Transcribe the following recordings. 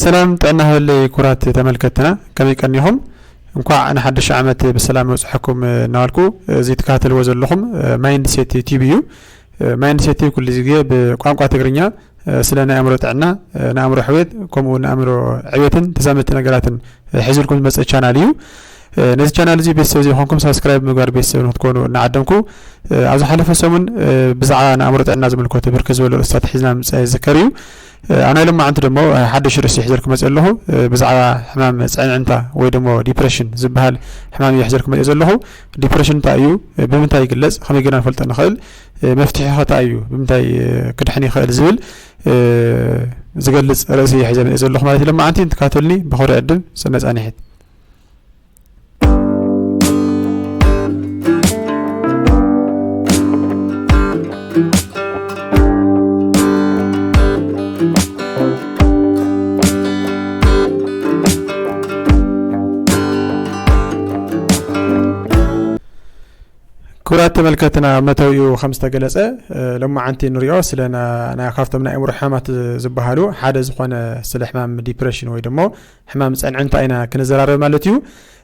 ሰላም ጥዕና ሃለይ ክቡራት ተመልከትና፣ ከመይ ቀኒኹም? እንኳዕ ንሓድሽ ዓመት ብሰላም በጽሐኩም እናበልኩ፣ እዚ ትከታተልዎ ዘለኹም ማይንድሴት ቲቪ እዩ። ማይንድሴት ቲቪ ኩሉ ግዜ ብቋንቋ ትግርኛ ስለ ናይ ኣእምሮ ጥዕና፣ ንኣእምሮ ሕውየት፣ ከምኡ እውን ንኣእምሮ ዕቤትን ተዛመድቲ ነገራትን ሒዝልኩም ዝመጽእ ቻናል እዩ። ነዚ ቻናል እዚ ቤተሰብ ዘይኮንኩም ሳብስክራይብ ምግባር ቤተሰብ ንክትኮኑ እናዓደምኩ፣ ኣብ ዝሓለፈ ሰሙን ብዛዕባ ንኣእምሮ ጥዕና ዝምልከቱ ብርክት ዝበሉ ርእስታት ሒዝና ምምጻእ ይዝከር እዩ። ኣብ ናይ ሎማዓንቲ ደሞ ሓድሽ ርእሲ ሒዘልኩም መፅእ ኣለኹ። ብዛዕባ ሕማም ፅዕንዕንታ ወይ ደሞ ዲፕሬሽን ዝበሃል ሕማም እዩ ሒዘልኩም መፅእ ዘለኹ። ዲፕሬሽን እንታይ እዩ? ብምንታይ ይግለፅ? ከመይ ጌርና ንፈልጦ ንኽእል? መፍትሒ ኸ እንታይ እዩ? ብምንታይ ክድሕን ይኽእል ዝብል ዝገልፅ ርእሲ እየ ሒዘ መፅእ ዘለኹ ማለት እዩ። ሎማዓንቲ ንትካተልኒ ብኸሪ ዕድም ፅነ ፃኒሒት። ክቡራት ተመልከትና፣ መተውኡ ከም ዝተገለጸ፣ እ፣ ሎማዓንቲ ንሪኦ ስለ ና-፣ ና-፣ ካብቶም ናይ ኣእምሮ ሕማማት ዝበሃሉ ሓደ ዝኾነ ስለ ሕማም ዲፕሬሽን ወይ ደሞ ሕማም ጸንዕንታ ኢና ክንዘራረብ ማለት እዩ።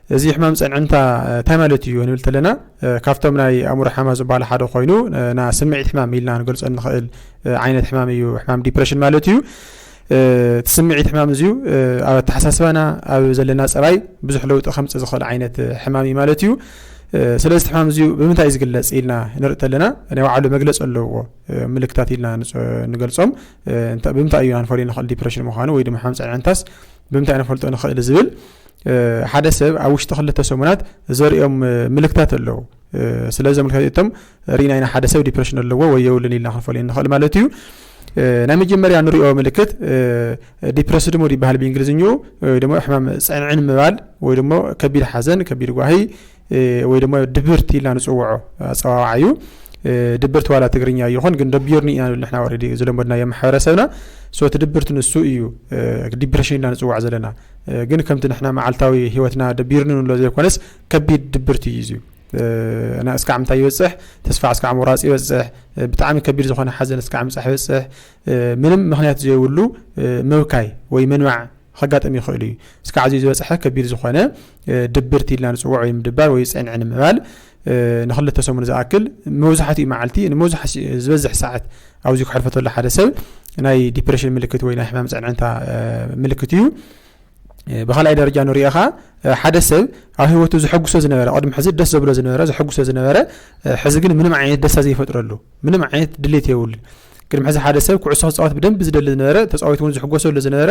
እዚ ሕማም ጸንዕንታ፣ እ፣ እንታይ ማለት እዩ ክንብል ተለና፣ እ፣ ካብቶም ናይ ኣእምሮ ሕማማት ዝበሃሉ ሓደ ኮይኑ፣ እ፣ ና ስምዒት ሕማም ኢልና ንገልጾ እንኽእል፣ እ፣ ዓይነት ሕማም እዩ፣ ሕማም ዲፕሬሽን ማለት እዩ። እ፣ እቲ ስምዒት ሕማም እዚዩ፣ እ፣ ኣብ ኣተሓሳስባና፣ ኣብ ዘለና ጸባይ ብዙሕ ለውጢ ከምጽእ ዝኽእል ዓይነት ሕማም እዩ ማለት እዩ። እ፣ ስለዚ እቲ ሕማም እዚዩ ብምንታይ እዩ ዝግለጽ ኢልና ንርኢ ተለና፣ ናይ ባዕሉ መግለጺ ኣለዎ። እ፣ ምልክታት ኢልና ንጽ-፣ ንገልጾም፣ እ፣ እንተ-፣ ብምንታይ እዩ ኣንፈልዮ ንኽእል ዲፕሬሽን ምዃኑ ወይ ድማ ሕማም ጸንዕንታስ ብምንታይ ነፈልጦ ንኽእል ዝብል፣ እ፣ ሓደ ሰብ ኣብ ውሽጢ ክልተ ሰሙናት ዘርእዮም፣ እ፣ ምልክታት ኣለዉ። እ፣ ስለዚ ምልክታት እቶም ርኢና ኢና ሓደ ሰብ ዲፕሬሽን ኣለዎ ወይ የብሉን ኢልና ክንፈልዮ ንኽእል ማለት እዩ። እ፣ ናይ መጀመርያ ንሪኦ ምልክት፣ እ፣ ዲፕረስድ ሙድ ይበሃል ብእንግሊዝኛኡ፣ ወይ ደሞ ሕማም ጸንዕን ምባል ወይ ደሞ ከቢድ ሓዘን፣ ከቢድ ጓሂ፣ እ፣ ወይ ደሞ ድብርት ኢልና ንጽውዖ ኣጸዋውዓ እዩ። እ፣ ድብርት ዋላ ትግርኛ ይኹን ግን ደቢርኒ ኢና ንብል ንሕና ኦልሬዲ ዝለመድናዮ ማሕበረሰብና። ሶ እቲ ድብርት ንሱ እዩ፣ እ፣ ዲፕሬሽን ኢልና ንጽውዖ ዘለና። እ፣ ግን ከምቲ ንሕና መዓልታዊ ህይወትና ደቢርኒ ንብሎ ዘይኮነስ ከቢድ ድብርት እዩ እዚ። እ፣ እና እስካዕ ምንታይ ይበጽሕ? ተስፋ እስካዕ ምቑራጽ ይበጽሕ። እ፣ ብጣዕሚ ከቢድ ዝኾነ ሓዘን እስካዕ ምብጻሕ ይበጽሕ። እ፣ ምንም ምኽንያት ዘይብሉ፣ እ፣ ምብካይ ወይ ምንባዕ ከጋጥም ይኽእል እዩ። እስካዕ እዚ ዝበጽሐ ከቢድ ዝኾነ፣ እ፣ ድብርት ኢልና ንጽውዖ ወይ ምድባር ወይ ጸንዕን ምባል፣ እ፣ ንኽልተ ሰሙን ዝኣክል መብዛሕትኡ መዓልቲ ንመብዛሕትኡ ዝበዝሕ ሰዓት ኣብዚ ክሕልፈ ተሎ ሓደ ሰብ ናይ ዲፕሬሽን ምልክት ወይ ናይ ሕማም ጸንዕንታ፣ እ፣ ምልክት እዩ። እ፣ ብኻልኣይ ደረጃ ንሪኦ ኸዓ፣ እ፣ ሓደ ሰብ ኣብ ህይወቱ ዘሐጉሶ ዝነበረ፣ ቅድሚ ሕዚ ደስ ዘብሎ ዝነበረ፣ ዘሐጉሶ ዝነበረ፣ እ፣ ሕዚ ግን ምንም ዓይነት ደስታ ዘይፈጥረሉ፣ ምንም ዓይነት ድሌት የብሉን። ቅድሚ ሕዚ ሓደ ሰብ ኩዕሶ ክጻወት ብደንቢ ዝደሊ ዝነበረ፣ ተጻዊቱ እውን ዝሕጎሰሉ ዝነበረ፣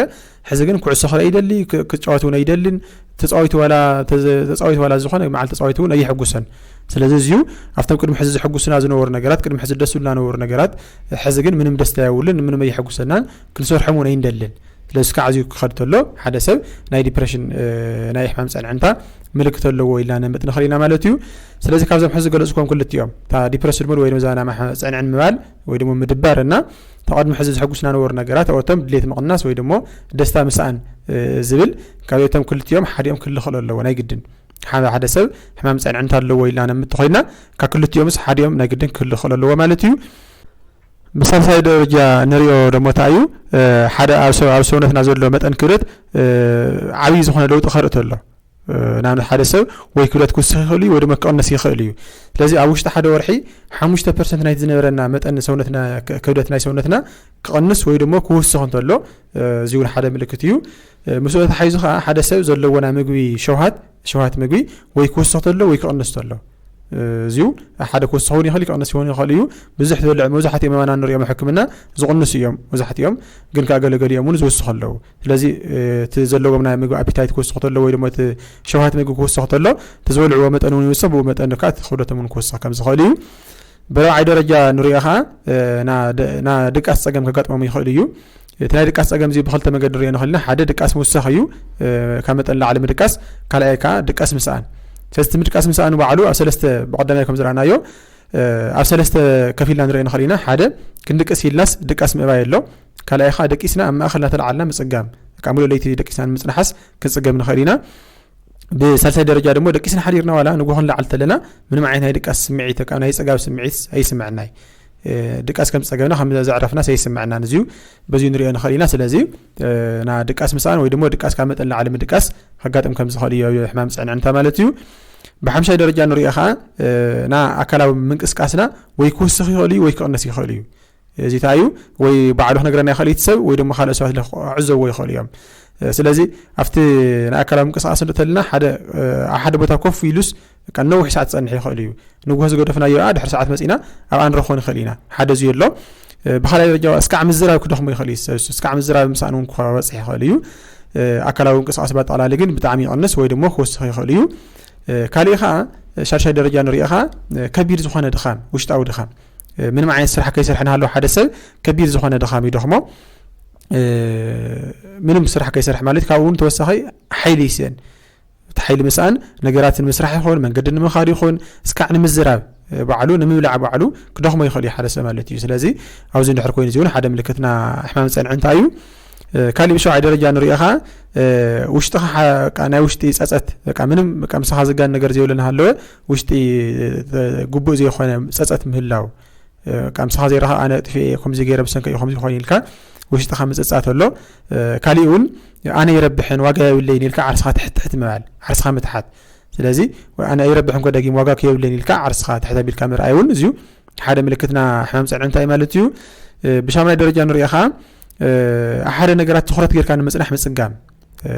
ሕዚ ግን ኩዕሶ ክርኢ ይደሊ፣ ክ-፣ ክጻወት እውን ኣይደልን። ተጻዊቱ ዋላ ተዘ-፣ ተጻዊቱ ዋላ ዝኾነ መዓልቲ ተጻዊቱ እውን ኣይሕጉሰን። ስለዚ እዚዩ ኣብቶም ቅድሚ ሕዚ ዘሐጉሱና ዝነበሩ ነገራት፣ ቅድሚ ሕዚ ደስ ዝብሉና ነበሩ ነገራት፣ ሕዚ ግን ምንም ደስታ የብሉን፣ ምንም ኣይሕጉሰናን፣ ክንሰርሖም እውን ኣይንደልን። ስለዚ እስካዕ ኣዝዩ ክኸድ ተሎ ሓደ ሰብ ናይ ዲፕሬሽን፣ እ፣ ናይ ሕማም ጸንዕንታ ምልክት ኣለዎ ኢልና ነምጥ ንኽእል ኢና ማለት እዩ። ስለዚ ካብዞም ሕዚ ዝገለጽኩም ክልቲኦም፣ እታ ዲፕረስድ ሙድ ወይ ድማ እዛ ናይ ማሕ-፣ ጸንዕን ምባል ወይ ድማ ምድባር እና እታ ቅድሚ ሕዚ ዘሐጉስና ነበሩ ነገራት፣ ኣብኣቶም ድሌት ምቕናስ ወይ ድማ ደስታ ምስኣን፣ እ፣ ዝብል፣ ካብዚኣቶም ክልቲኦም ሓዲኦም ክልኸሉ ኣለዎ ናይ ግድን። ሓደ፣ ሓደ ሰብ ሕማም ጸንዕንታ ኣለዎ ኢልና ነምት ተኾይና፣ ካብ ክልቲኦምስ ሓዲኦም ናይ ግድን ክልኸሉ ኣለዎ ማለት እዩ። ብሳልሳይ ደረጃ ንሪኦ ደሞ እንታይ እዩ? እ፣ ሓደ ኣብ ሰው-፣ ኣብ ሰውነትና ዘሎ መጠን ክብደት፣ እ፣ ዓብዪ ዝኾነ ለውጢ ከርኢ ተሎ። እ፣ ንኣብነት ሓደ ሰብ ወይ ክብደት ክውስኽ ይኽእል እዩ ወይ ድማ ክቕንስ ይኽእል እዩ። ስለዚ ኣብ ውሽጢ ሓደ ወርሒ ሓሙሽተ ፐርሰንት ናይቲ ዝነበረና መጠን ሰውነትና፣ ክ-፣ ክብደት ናይ ሰውነትና ክቕንስ ወይ ድማ ክውስኽ እንተሎ፣ እ፣ እዚ እውን ሓደ ምልክት እዩ። እ፣ ምስኡ ተታሒዙ ኸዓ ሓደ ሰብ ዘለዎ ናይ ምግቢ ሸውሃት፣ ሸውሃት ምግቢ ወይ ክውስኽ ተሎ ወይ ክቕንስ ተሎ። እ፣ እዚኡ ሓደ ክውስኽ እውን ይኽእል፣ ክቕንስ እውን ይኽእል እዩ። ብዙሕ ዝበልዕ መብዛሕትኦም ኣማና ንሪኦም ኣብ ሕክምና ዝቕንሱ እዮም መብዛሕትኦም፣ ግን ከዓ ገለገሊኦም እውን ዝውስኹ ኣለዉ። ስለዚ፣ እ፣ እቲ ዘለዎም ናይ ምግቢ ኣፒታይት ክውስኽ ተሎ ወይ ድማ እቲ ሸውሃት ምግቢ ክውስኽ ተሎ፣ እቲ ዝበልዕዎ መጠን እውን ይውስኽ፣ ብኡ መጠን ከዓ እቲ ክብደቶም እውን ክውስኽ ከም ዝኽእል እዩ። ብራብዓይ ደረጃ ንሪኦ ኸዓ፣ እ፣ ና ድ-፣ ና ድቃስ ጸገም ከጋጥሞም ይኽእል እዩ። እቲ ናይ ድቃስ ጸገም እዚ ብኽልተ መገዲ ንሪኦ ንኽእል ኢና። ሓደ ድቃስ ምውሳኽ እዩ፣ እ፣ ካብ መጠን ላዕሊ ምድቃስ፣ ካልኣይ ከዓ ድቃስ ምስኣን። ስለዚ እቲ ምድቃስ ምስኣን ባዕሉ ኣብ ሰለስተ ብቐዳማይ ከም ዝረኣናዮ፣ እ፣ ኣብ ሰለስተ ከፊልና ንሪኦ ንኽእል ኢና። ሓደ ክንድቅስ ኢልናስ ድቃስ ምእባይ ኣሎ። ካልኣይ ከዓ ደቂስና ኣብ ማእኸል እናተለዓልና ምጽጋም። በቃ ሙሉእ ለይቲ ደቂስና ንምጽናሓስ ክንጽገም ንኽእል ኢና። ብሳልሳይ ደረጃ ደሞ ደቂስና ሓዲርና ዋላ ንግሆ ክንለዓል ተለና ምንም ዓይነት ናይ ድቃስ ስምዒት፣ በቃ ናይ ጽጋብ ስምዒት ኣይስምዐናይ። ድቃስ ከም ዝፀገብና ከም ዘዕረፍና ሰይስምዐና እዚዩ በዚ ንሪኦ ንኽእል ኢና። ስለዚ ና ድቃስ ምስኣን ወይ ድማ ድቃስ ካብ መጠን ላዕሊ ምድቃስ ከጋጥም ከም ዝኽእል እዩ ሕማም ፅዕንዕንታ ማለት እዩ። ብሓምሻይ ደረጃ ንሪኦ ከዓ ና ኣካላዊ ምንቅስቃስና ወይ ክውስኽ ይኽእል እዩ ወይ ክቕንስ ይኽእል እዩ። እዚ እንታይ እዩ? ወይ ባዕሉ ክነግረና ይኽእል እቲ ሰብ ወይ ድማ ካልእ ሰባት ክዕዘብዎ ይኽእሉ እዮም። ስለዚ ኣብቲ ናይ ኣካላዊ ምንቅስቃስ ንተልና ሓደ ኣብ ሓደ ቦታ ኮፍ ኢሉስ ነዊሕ ሰዓት ክፀንሕ ይኽእል እዩ። ንጉሆ ዝገደፍናዮ ድሕሪ ሰዓት መፂና ኣብኣ ንረኽቦ ንኽእል ኢና። ሓደ እዚ ኣሎ። ብካልኣይ ደረጃ እስካዕ ምዝራብ ክደኽሞ ይኽእል እዩ። እስካዕ ምዝራብ ምሳን እውን ክበፅሕ ይኽእል እዩ። ኣካላዊ ምንቅስቃስ ባጠቃላሊ ግን ብጣዕሚ ይቕንስ ወይ ድማ ክወስኽ ይኽእል እዩ። ካሊእ ከዓ ሻድሻይ ደረጃ ንሪኦ ከዓ ከቢድ ዝኾነ ድኻም፣ ውሽጣዊ ድኻም፣ ምንም ዓይነት ስራሕ ከይሰርሐ ናሃለዎ ሓደ ሰብ ከቢድ ዝኾነ ድኻም ይደኽሞ። ምንም ስራሕ ከይሰርሐ ማለት ካብኡ እውን ተወሳኺ ሓይሊ ይስእን። እቲ ሓይሊ ምስኣን ነገራትን ምስራሕ ይኹን መንገዲ ንምኻድ ይኹን እስካዕ ንምዝራብ ባዕሉ ንምብላዕ ባዕሉ ክደኽሞ ይኽእል እዩ ሓደ ሰብ ማለት እዩ። ስለዚ ኣብዚ እንድሕር ኮይኑ እዚ እውን ሓደ ምልክትና ሕማም ፀንዕንታ እዩ። ካሊእ ብሸውዓይ ደረጃ ንሪኦ ከዓ ውሽጥኻ ናይ ውሽጢ ፀፀት ምንም ምሳኻ ዝጋን ነገር ዘይብሉ ናሃለወ ውሽጢ ግቡእ ዘይኮነ ፀፀት ምህላው፣ ምሳኻ ዘይረኻ ኣነ ጥፊ እየ ከምዚ ገይረ ብሰንከ እዩ ከምዚ ኮይኑ ኢልካ ውሽጥኻ ምፅፃት ኣሎ። ካሊእ እውን ኣነ ይረብሕን ዋጋ የብለይን ኢልካ ዓርስኻ ትሕትሕት ምባል፣ ዓርስኻ ምትሓት። ስለዚ ኣነ ይረብሕን ኮ ደጊም ዋጋ ከየብለይን ኢልካ ዓርስኻ ትሕት ኣቢልካ ምርኣይ እውን እዚዩ ሓደ ምልክትና ሕማም ፀንዕንታ እዩ ማለት እዩ። ብሻምናይ ደረጃ ንሪኦ ከዓ ሓደ ነገራት ትኹረት ጌርካ ንምፅናሕ ምፅጋም።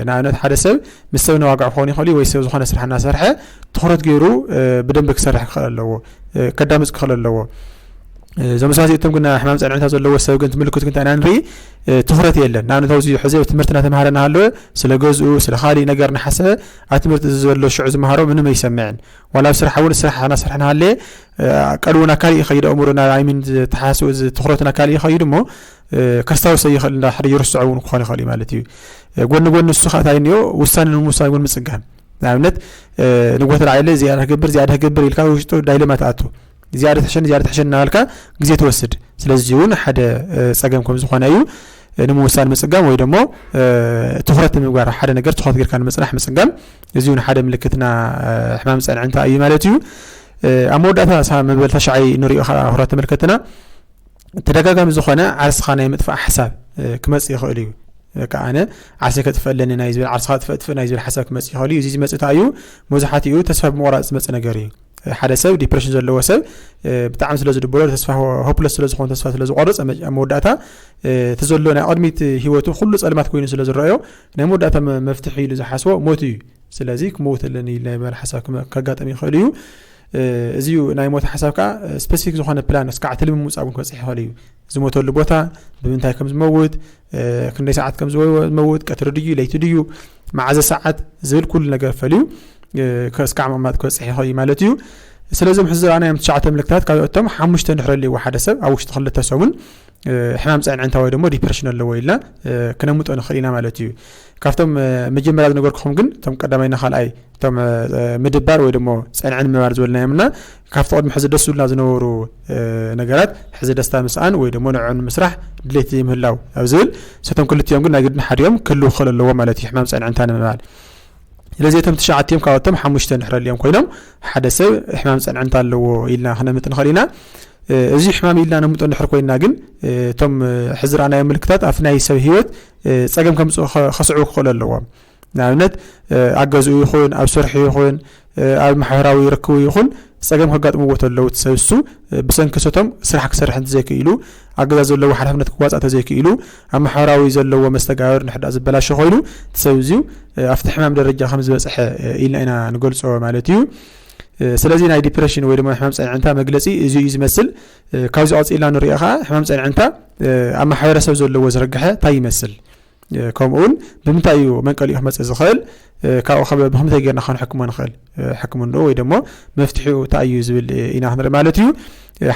ንኣብነት ሓደ ሰብ ምስ ሰብ ነዋግዕ ክኸውን ይኽእል እዩ ወይ ሰብ ዝኾነ ስራሕ እናሰርሐ ትኹረት ገይሩ ብደንቢ ክሰርሕ ክኽእል ኣለዎ፣ ከዳምፅ ክኽእል ኣለዎ። እዞም ሰባት እዚኦም ግን ሕማም ፀንዕንታ ዘለዎ ሰብ ግን ትምልክት ግን እንታይ ኢና ንርኢ? ትኹረት የለን። ንኣብነት ኣብዚ ሕዚ ትምህርቲ እናተምሃረ እናሃለወ ስለ ገዝኡ ስለ ካሊእ ነገር እናሓሰበ ኣብ ትምህርቲ ዘሎ ሽዑ ዝመሃሮ ምንም ኣይሰምዕን። ዋላ ኣብ ስራሕ እውን ስራሕ እናሰርሐ እናሃለየ ቀልቡ ናብ ካሊእ ይኸይድ፣ ኣእምሮ ናብ ኣይሚን ዝተሓሳስቡ ትኹረቱ ናብ ካሊእ ይኸይድ እሞ ከስታውሶ ይኽእል እንዳ ሓደ ይርስዖ እውን ክኾን ይኽእል እዩ ማለት እዩ። ጎኒ ጎኒ ንሱ ከዓ እንታይ እኒኦ ውሳነ ንምውሳን እውን ምፅጋም። ንኣብነት ንጎተ ላዕለ እዚኣ ክገብር እዚኣ ክገብር ኢልካ ውሽጡ ዳይለማ ትኣቱ። እዚኣ ትሕሸን እዚኣ ትሕሸን እናበልካ ግዜ ትወስድ። ስለዚ እውን ሓደ ፀገም ከም ዝኾነ እዩ ንምውሳን ምፅጋም ወይ ደሞ ትኹረት ንምግባር ሓደ ነገር ትኹረት ጌርካ ንምፅናሕ ምፅጋም እዚ እውን ሓደ ምልክትና ሕማም ፀንዕንታ እዩ ማለት እዩ። ኣብ መወዳእታ መበል ተሻዓይ ንሪኦ ከዓ ክብራት ተመልከትና ተደጋጋሚ ዝኾነ ዓርስኻ ናይ ምጥፋእ ሓሳብ ክመፅእ ይኽእል እዩ። በቃ ኣነ ዓርሰይ ከጥፍእ ኣለኒ ናይ ዝብል ዓርስኻ ጥፍእ ጥፍእ ናይ ዝብል ሓሳብ ክመፅእ ይኽእል እዩ። እዚ ዝመፅእ እንታይ እዩ? መብዛሕትኡ ተስፋ ብምቑራፅ ዝመፅእ ነገር እዩ። ሓደ ሰብ ዲፕሬሽን ዘለዎ ሰብ ብጣዕሚ ስለ ዝድብሮ ተስፋ ሆፕለስ ስለ ዝኾነ ተስፋ ስለ ዝቆርፅ ኣብ መወዳእታ እቲ ዘሎ ናይ ቅድሚት ህይወቱ ኩሉ ፀልማት ኮይኑ ስለ ዝረኣዮ ናይ መወዳእታ መፍትሒ ኢሉ ዝሓስቦ ሞት እዩ። ስለዚ ክመውት ኣለኒ ኢሉ ናይ በሃል ሓሳብ ከጋጥም ይኽእል እዩ። እዚዩ ናይ ሞት ሓሳብ ከዓ ስፔሲፊክ ዝኾነ ፕላን እስካዕ ትልሚ ምውፃእ እውን ክበፅሕ ይኽእል እዩ። ዝሞተሉ ቦታ ብምንታይ ከም ዝመውት፣ ክንደይ ሰዓት ከም ዝመውት፣ ቀትሪ ድዩ ለይቲ ድዩ፣ መዓዘ ሰዓት ዝብል ኩሉ ነገር ፈልዩ እስካዕ ምቕማጥ ክበፅሕ ይኽእል እዩ ማለት እዩ። ስለዚ ሕዚ ዝረኣናዮም ትሽዓተ ምልክታት ካብኦቶም ሓሙሽተ እንድሕር ኣለዎ ሓደ ሰብ ኣብ ውሽጢ ክልተ ሰሙን ሕማም ፀንዕንታ ወይ ደሞ ዲፕሬሽን ኣለዎ ኢልና ክነምጦ ንኽእል ኢና ማለት እዩ። ካብቶም መጀመርያ ዝነገርኩኹም ግን እቶም ቀዳማይና ካልኣይ እቶም ምድባር ወይ ደሞ ፀንዕን ምባር ዝበልናዮም እና ካብቲ ቅድሚ ሕዚ ደስ ዝብሉና ዝነበሩ ነገራት ሕዚ ደስታ ምስኣን ወይ ደሞ ንዕኦም ንምስራሕ ድሌት ዘይምህላው ኣብ ዝብል ሰቶም ክልቲኦም ግን ናይ ግድን ሓዲኦም ክህልው ክኽእል ኣለዎ ማለት እዩ። ሕማም ፀንዕንታ ንምባል ስለዚ እቶም ትሽዓቲኦም ካብኣቶም ሓሙሽተ እንድሕር ኣልዮም ኮይኖም ሓደ ሰብ ሕማም ፀንዕንታ ኣለዎ ኢልና ክነምጥ ንኽእል ኢና። እዚ ሕማም ኢልና ነምጦ እንድሕር ኮይንና ግን እቶም ሕዚ ረኣናዮም ምልክታት ኣብ ናይ ሰብ ህይወት ፀገም ከምፅኡ ከስዕቡ ክኽእሉ ኣለዎም። ንኣብነት ኣብ ገዝኡ ይኹን ኣብ ስርሑ ይኹን ኣብ ማሕበራዊ ርክቡ ይኹን ፀገም ከጋጥምዎ ተለዉ እቲ ሰብ እሱ ብሰንኪ ሰቶም ስራሕ ክሰርሕ እንተዘይክኢሉ ኣብ ገዛ ዘለዎ ሓላፍነት ክዋፃእ ተዘይክኢሉ ኣብ ማሕበራዊ ዘለዎ መስተጋብር ንሕዳ ዝበላሸ ኮይኑ እቲ ሰብ እዚዩ ኣብቲ ሕማም ደረጃ ከም ዝበፅሐ ኢልና ኢና ንገልፆ ማለት እዩ። ስለዚ ናይ ዲፕሬሽን ወይ ድማ ሕማም ፀንዕንታ መግለፂ እዚ እዩ ዝመስል። ካብዚ ቀፂልና ንሪኦ ከዓ ሕማም ፀንዕንታ ኣብ ማሕበረሰብ ዘለዎ ዝርግሐ እንታይ ይመስል? ከምኡውን ብምንታይ እዩ መንቀሊኡ ክመፅእ ዝኽእል? ካብኡ ብከምንታይ ጌርና ክንሕክሞ ንኽእል? ሕክምንኡ ወይ ደሞ መፍትሒኡ እንታይ እዩ ዝብል ኢና ክንርኢ ማለት እዩ።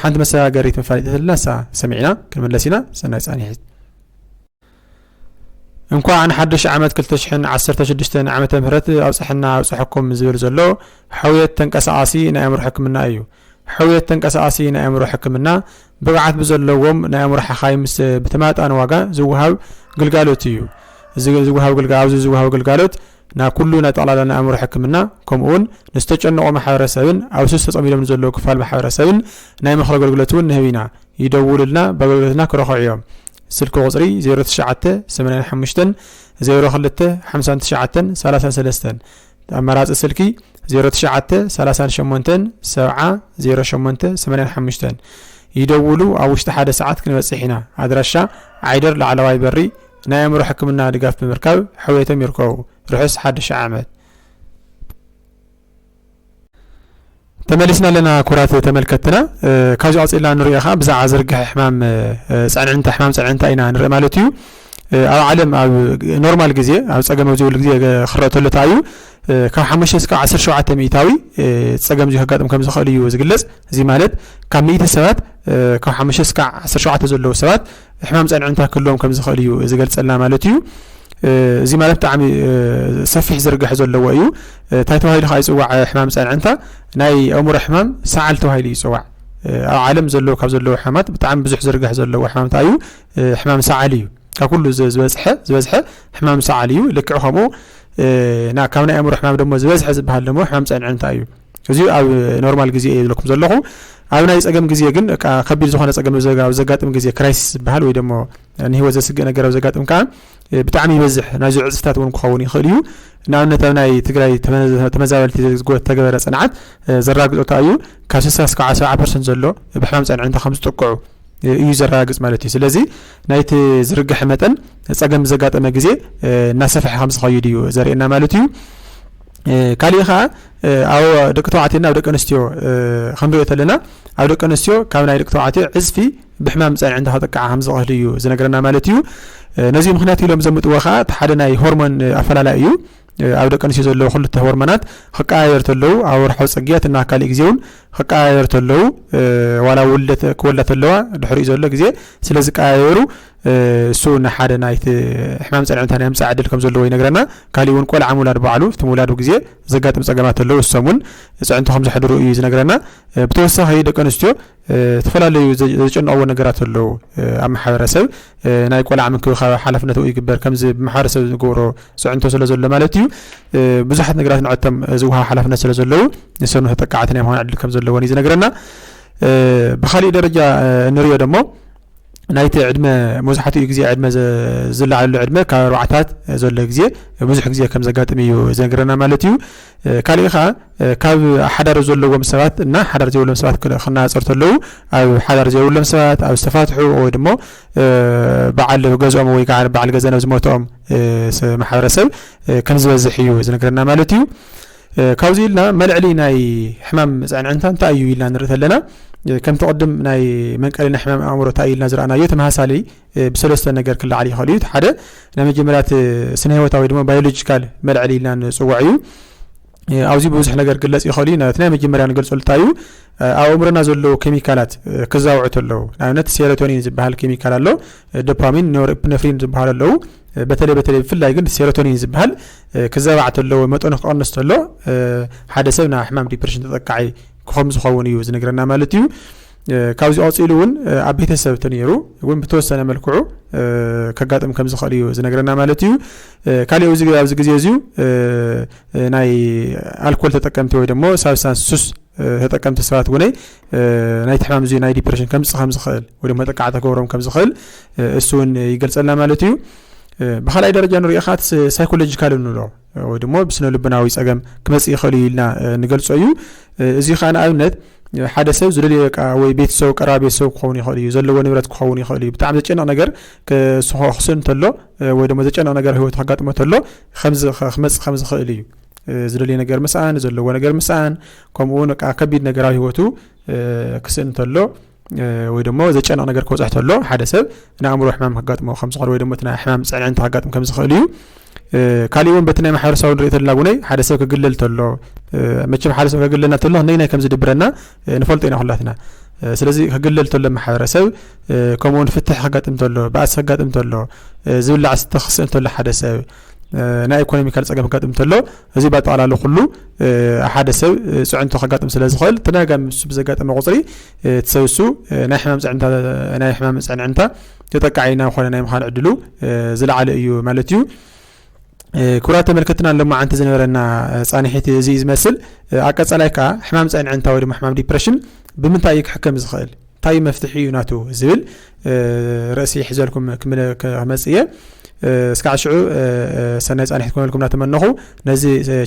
ሓንቲ መሰጋገሪት መፋለጢት ኣለና፣ እሳ ሰሚዕና ክንምለስ ኢና። ሰናይ ፃኒሒት። እንኳዕ ንሓድሽ ዓመት ክልተ ሽሕን ዓሰርተ ሽዱሽተን ዓመተ ምህረት ኣብፀሐና ኣብፀሐኩም ዝብል ዘሎ ሕውየት ተንቀሳቓሲ ናይ ኣእምሮ ሕክምና እዩ። ሕውየት ተንቀሳቓሲ ናይ ኣእምሮ ሕክምና ብቕዓት ብዘለዎም ናይ ኣእምሮ ሓኻይም ምስ ብተማጣኒ ዋጋ ዝወሃብ ግልጋሎት እዩ። እዚ ዝወሃብ ግልጋ ኣብዚ ዝወሃብ ግልጋሎት ናብ ኩሉ ናይ ጠቕላላ ናይ ኣእምሮ ሕክምና ከምኡውን ንዝተጨነቑ ማሕበረሰብን ኣብ ሱስ ተፀሚዶም ንዘለዉ ክፋል ማሕበረሰብን ናይ ምኽሪ ኣገልግሎት እውን ንህብ ኢና። ይደውሉልና፣ በኣገልግሎትና ክረኽዑ እዮም። ስልኪ ቁጽሪ ዜሮ ትሽዓተ ሰማንያን ሓሙሽተን ዜሮ ክልተ ሓምሳን ትሽዓተን ሰላሳን ሰለስተን። ኣማራጺ ስልኪ ዜሮ ትሽዓተ ሰላሳን ሸሞንተን ሰብዓ ዜሮ ሸሞንተ ሰማንያን ሓሙሽተን። ይደውሉ፣ ኣብ ውሽጢ ሓደ ሰዓት ክንበጽሕ ኢና። ኣድራሻ ዓይደር ላዕለዋይ በሪ፣ ናይ ኣእምሮ ሕክምና ድጋፍ ብምርካብ ሕውየቶም ይርከቡ። ርሑስ ሓድሽ ዓመት። ተመሊስና ኣለና ክቡራት ተመልከትና። ካብዚ ቀፂልና ንሪኦ ከዓ ብዛዕባ ዝርግሐ ሕማም ፀዕንዕንታ፣ ሕማም ፀዕንዕንታ ኢና ንርኢ ማለት እዩ። ኣብ ዓለም ኣብ ኖርማል ግዜ፣ ኣብ ፀገም ኣብ ዘይብሉ ግዜ ክረአ ተሎ እንታይ እዩ? ካብ ሓሙሽተ እስካብ ዓሰርተ ሸውዓተ ሚእታዊ ፀገም እዚ ከጋጥም ከም ዝኽእል እዩ ዝግለፅ። እዚ ማለት ካብ ሚእቲ ሰባት ካብ ሓሙሽተ እስካብ ዓሰርተ ሸውዓተ ዘለዉ ሰባት ሕማም ፀዕንዕንታ ክህልዎም ከም ዝኽእል እዩ ዝገልፀልና ማለት እዩ። እዚ ማለት ብጣዕሚ ሰፊሕ ዝርግሐ ዘለዎ እዩ። እንታይ ተባሂሉ ከዓ ይፅዋዕ? ሕማም ፀዕንዕንታ ናይ ኣእምሮ ሕማም ሰዓል ተባሂሉ ይፅዋዕ። ኣብ ዓለም ዘለዉ ካብ ዘለዉ ሕማማት ብጣዕሚ ብዙሕ ዝርግሐ ዘለዎ ሕማም እንታይ እዩ? ሕማም ሰዓል እዩ። ካብ ኩሉ ዝበዝሐ ዝበዝሐ ሕማም ሰዓል እዩ። ልክዕ ከምኡ ካብ ናይ ኣእምሮ ሕማም ደሞ ዝበዝሐ ዝበሃል ደሞ ሕማም ፀዕንዕንታ እዩ። እዚ ኣብ ኖርማል ግዜ እየ ዝለኩም ዘለኹ። ኣብ ናይ ፀገም ግዜ ግን ከቢድ ዝኾነ ፀገም ኣብ ዘጋጥም ግዜ፣ ክራይሲስ ዝበሃል ወይ ደሞ ንህይወት ዘስግእ ነገር ኣብ ዘጋጥም ከዓ ብጣዕሚ ይበዝሕ። ናይዚ ዕፅፍታት እውን ክኸውን ይኽእል እዩ። ንኣብነት ኣብ ናይ ትግራይ ተመዛበልቲ ዝተገበረ ፅንዓት ዘራግፆ እዩ፣ ካብ ስሳ እስካብ ሰብዓ ፐርሰንት ዘሎ ብሕማም ፀዕንዕንታ ከም ዝጥቅዑ እዩ ዘረጋግፅ ማለት እዩ። ስለዚ ናይቲ ዝርግሐ መጠን ፀገም ዘጋጠመ ግዜ እናሰፍሐ ከም ዝኸይድ እዩ ዘርእየና ማለት እዩ። ካሊእ ከዓ ኣብ ደቂ ተባዕትዮና ኣብ ደቂ ኣንስትዮ ክንሪኦ ተለና፣ ኣብ ደቂ ኣንስትዮ ካብ ናይ ደቂ ተባዕትዮ ዕፅፊ ብሕማም ፀዕንዕንታ ክጥቃዓ ከም ዝኽእል እዩ ዝነግረና ማለት እዩ። ነዚ ምክንያት ኢሎም ዘምጥዎ ከዓ እቲ ሓደ ናይ ሆርሞን ኣፈላላይ እዩ። ኣብ ደቂ ኣንስትዮ ዘለዉ ክልተ ሆርሞናት ክቀያየር ተለዉ፣ ኣብ ወርሓዊ ፅግያት እና ካልእ ግዜ እውን ክቀያየር ተለዉ፣ ዋላ ውልደት ክወልዳ ተለዋ ድሕሪኡ ዘሎ ግዜ ስለ ዝቀያየሩ፣ እሱ ንሓደ ናይቲ ሕማም ፀዕንዕንታ ናይ ምፃእ ዕድል ከም ዘለዎ ይነግረና። ካሊእ እውን ቆልዓ ምውላድ ባዕሉ እቲ ምውላዱ ግዜ ዘጋጥም ፀገማት ኣለዉ፣ እሶም እውን ፅዕንቶ ከም ዘሕድሩ እዩ ዝነግረና። ብተወሳኺ ደቂ ኣንስትዮ ዝተፈላለዩ ዘጨንቕዎ ነገራት ኣለዉ። ኣብ ማሕበረሰብ ናይ ቆልዓ ምንክብኻብ ሓላፍነት ይግበር፣ ከምዚ ብማሕበረሰብ ዝገብሮ ፅዕንቶ ስለ ዘሎ ማለት እዩ። ብዙሓት ነገራት ንዕቶም ዝወሃብ ሓላፍነት ስለ ዘለዉ፣ ንሰኑ ተጠቃዕቲ ናይ ምዃን ዕድል ከም ዘለዎን እዩ ዝነግረና። ብኻሊእ ደረጃ ንሪኦ ደሞ ናይቲ ዕድመ፣ መብዛሕትኡ ግዜ ዕድመ ዝለዓለሉ ዕድመ ካብ ኣርባዕታት ዘሎ ግዜ ብዙሕ ግዜ ከም ዘጋጥም እዩ ዝነግረና ማለት እዩ። ካሊእ ከዓ ካብ ሓዳር ዘለዎም ሰባት እና ሓዳር ዘይብሎም ሰባት ክነፃፀሩ ተለዉ፣ ኣብ ሓዳር ዘይብሎም ሰባት፣ ኣብ ዝተፋትሑ ወይ ድማ በዓል ገዝኦም ወይ ከዓ በዓል ገዛ ናብ ዝሞትኦም ማሕበረሰብ ከም ዝበዝሕ እዩ ዝነግረና ማለት እዩ። ካብዚ ኢልና መልዕሊ ናይ ሕማም ፀዕንዕንታ እንታይ እዩ ኢልና ንርኢ ተለና፣ ከምቲ ቅድም ናይ መንቀሊ ናይ ሕማም ኣእምሮ እንታይ ኢልና ዝረኣናዮ ተመሳሳሊ ብሰለስተ ነገር ክለዓል ይኽእል እዩ። እቲ ሓደ ናይ መጀመርያ እቲ ስነ ህይወታዊ ድማ ባዮሎጂካል መልዕሊ ኢልና ንፅውዕ እዩ። ኣብዚ ብዙሕ ነገር ክግለፅ ይኽእል እዩ። እቲ ናይ መጀመርያ ንገልፀሉ እንታይ እዩ? ኣብ ኣእምሮና ዘለዉ ኬሚካላት ክዛውዑ ተለዉ፣ ንኣብነት ሴሮቶኒን ዝበሃል ኬሚካል ኣሎ፣ ዶፓሚን፣ ኖርኤፒነፍሪን ዝበሃሉ ኣለዉ። በተለይ በተለይ ብፍላይ ግን ሴሮቶኒን ዝበሃል ክዛባዕ ተለዎ፣ መጠኑ ክቐንስ ተሎ ሓደ ሰብ ናብ ሕማም ዲፕሬሽን ተጠቃዒ ከም ዝኸውን እዩ ዝነግረና ማለት እዩ። ካብዚ ቀፂሉ እውን ኣብ ቤተሰብ ተነይሩ እውን ብተወሰነ መልክዑ ከጋጥም ከም ዝኽእል እዩ ዝነግረና ማለት እዩ። ካሊእ ኣብዚ ኣብዚ ግዜ እዚዩ ናይ ኣልኮል ተጠቀምቲ ወይ ደሞ ሳብስታንስ ሱስ ተጠቀምቲ ሰባት እውን ናይቲ ሕማም እዚ ናይ ዲፕሬሽን ከምፅእ ከም ዝኽእል ወይ ደሞ ተቃዕተ ክገብሮም ከም ዝኽእል እሱ እውን ይገልፀልና ማለት እዩ። ብኻልኣይ ደረጃ ንሪኦ ከዓ ሳይኮሎጂካል ንብሎ ወይ ደሞ ብስነ ልቡናዊ ፀገም ክመፅእ ይኽእል እዩ ኢልና ንገልፆ እዩ። እዚ ከዓ ንኣብነት ሓደ ሰብ ዝደልዮ ወይ ቤተሰብ፣ ቀረባ ቤተሰብ ክኸውን ይኽእል እዩ፣ ዘለዎ ንብረት ክኸውን ይኽእል እዩ። ብጣዕሚ ዘጨንቕ ነገር ክስእን ተሎ ወይ ደሞ ዘጨንቕ ነገር ህይወቱ ከጋጥሞ ተሎ ክመፅእ ከም ዝኽእል እዩ። ዝደልዮ ነገር ምስኣን፣ ዘለዎ ነገር ምስኣን፣ ከምኡ እውን ከቢድ ነገር ኣብ ህይወቱ ክስእን ተሎ ወይ ደሞ ዘጨንቕ ነገር ክበፅሕ ተሎ ሓደ ሰብ ንኣእምሮ ሕማም ከጋጥሞ ከም ዝኽእል ወይ ደሞ እቲ ናይ ሕማም ፀዕንዕንታ ከጋጥም ከም ዝኽእል እዩ። ካሊእ እውን በቲ ናይ ማሕበረሰብ ንሪኦ ተለና እውን ሓደ ሰብ ክግለል ተሎ፣ መቸም ሓደ ሰብ ከግለልና ተሎ ነይናይ ከም ዝድብረና ንፈልጦ ኢና ኩላትና። ስለዚ ክግለል ተሎ ማሕበረሰብ፣ ከምኡውን ፍትሕ ከጋጥም ተሎ፣ ባእሲ ከጋጥም ተሎ፣ ዝብላዕ ዝስተ ክስእን ተሎ ሓደ ሰብ፣ ናይ ኢኮኖሚካል ፀገም ከጋጥም ተሎ፣ እዚ ባጠቓላሉ ኩሉ ሓደ ሰብ ፅዕንቶ ከጋጥም ስለ ዝኽእል፣ ተደጋጋሚ እሱ ብዘጋጠመ ቁፅሪ እቲ ሰብ እሱ ናይ ሕማም ፀዕንታ፣ ናይ ሕማም ፀዕንዕንታ ተጠቃዒ ናብ ኾነ ናይ ምዃን ዕድሉ ዝለዓለ እዩ ማለት እዩ። ክቡራት ተመልከትና፣ ሎማዓንቲ ዝነበረና ፃንሒት እዚ እዩ ዝመስል። ኣብ ቀፃላይ ከዓ ሕማም ፀዕንዕንታ ወይ ድማ ሕማም ዲፕሬሽን ብምንታይ እዩ ክሕከም ዝኽእል? እንታይ መፍትሒ እዩ ናቱ ዝብል ርእሲ ይሕዘልኩም ክመፅእ እየ። እስካዕ ሽዑ ሰናይ ፃንሒት ክኾነልኩም እናተመነኹ፣ ነዚ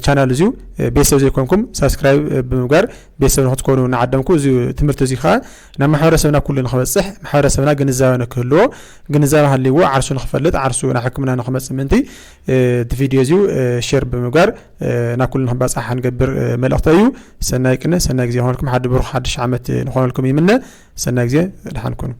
ቻናል እዚዩ ቤተሰብ ዘይኮንኩም ሳብስክራይብ ብምግባር ቤተሰብ ንክትኮኑ እናዓደምኩ፣ እዚ ትምህርቲ እዚ ከዓ ናብ ማሕበረሰብና ኩሉ ንክበፅሕ፣ ማሕበረሰብና ግንዛበ ንክህልዎ፣ ግንዛበ ሃልይዎ ዓርሱ ንክፈልጥ፣ ዓርሱ ናብ ሕክምና ንክመፅእ ምእንቲ እቲ ቪድዮ እዚዩ ሼር ብምግባር ናብ ኩሉ ንክባፃሕ ንገብር መልእኽተ እዩ። ሰናይ ቅነ ሰናይ ግዜ ይኾነልኩም። ሓደ ብሩኽ ሓድሽ ዓመት ንኾነልኩም ይምነ። ሰናይ ግዜ፣ ደሓን ኩኑ።